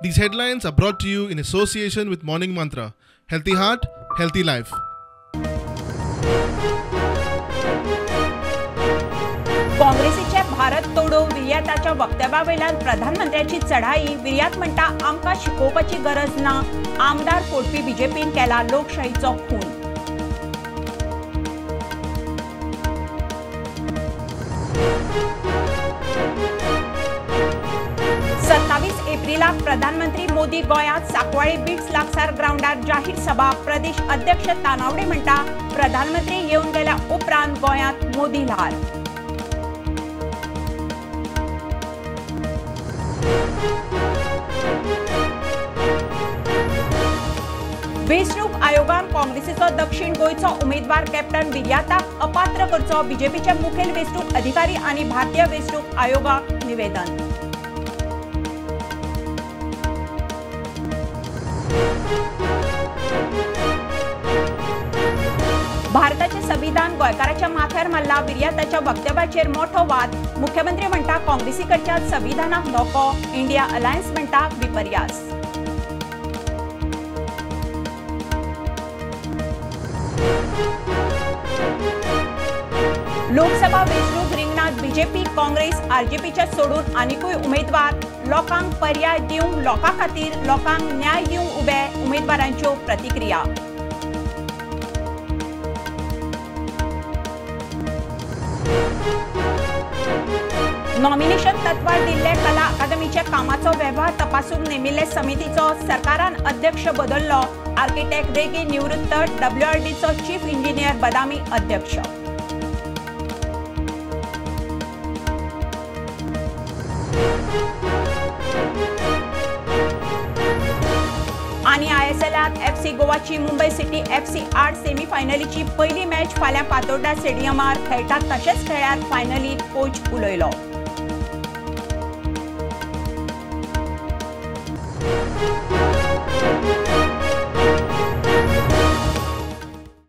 These headlines are brought to you in association with Morning Mantra. Healthy heart, healthy life. काँग्रेसीचे भारत तोडो विर्याताच्या वक्तव्यावेल्यान प्रधानमंत्र्याची चढाई. विर्यात म्हणटा आमकां शिकोवपाची गरज ना. आमदार फोडपी बीजेपीन केला लोकशाहीचो खून. सत्तावीस एप्रिलाक प्रधानमंत्री मोदी गोंयांत सांकवाळे बिट्स लागसार ग्रावंडार जाहीर सभा. प्रदेश अध्यक्ष तानावडे म्हणटा प्रधानमंत्री येवन गेल्या उपरांत गोंयांत मोदी ल्हार. वेंचणूक आयोगान काँग्रेसीचो दक्षिण गोंयचो उमेदवार कॅप्टन विर्याताक अपात्र करचो. बीजेपीचे मुखेल वेंचणूक अधिकारी आनी भारतीय वेंचणूक आयोगाक निवेदन. भारताचे संविधान गोंयकाराच्या माथ्यार मारला. विर्याताच्या वक्तव्याचेर मोठो वाद. मुख्यमंत्री म्हणटा काँग्रेसी कडच्यान संविधानाक धोको. इंडिया अलायन्स म्हणटा विपर्यास. लोकसभा वेंचणूक रिंगणात बीजेपी, काँग्रेस, आरजेपीच्या सोडून आनिकूय उमेदवार. लोकांक पर्याय दिवंक, लोकां खातीर लोकांक न्याय दिवंक उबे. उमेदवारांच्यो प्रतिक्रिया. नॉमिनेशन तत्वार दिल्ले कला अकादमीच्या कामाचो वेव्हार तपासूंक नेमिल्ले समितीचो सरकारान अध्यक्ष बदल्लो. आर्किटेक्ट रेगी निवृत्त, डब्ल्यूआरडीचो चीफ इंजिनियर बदामी अध्यक्ष. आनी आयएसएलात एफसी गोवाची मुंबय सिटी एफसी आड सेमीफायनलीची पयली मॅच फाल्यां पातोर्डा स्टेडियमार खेळटात. तशेंच खेळ्यार फायनलीत कोच उलयलो.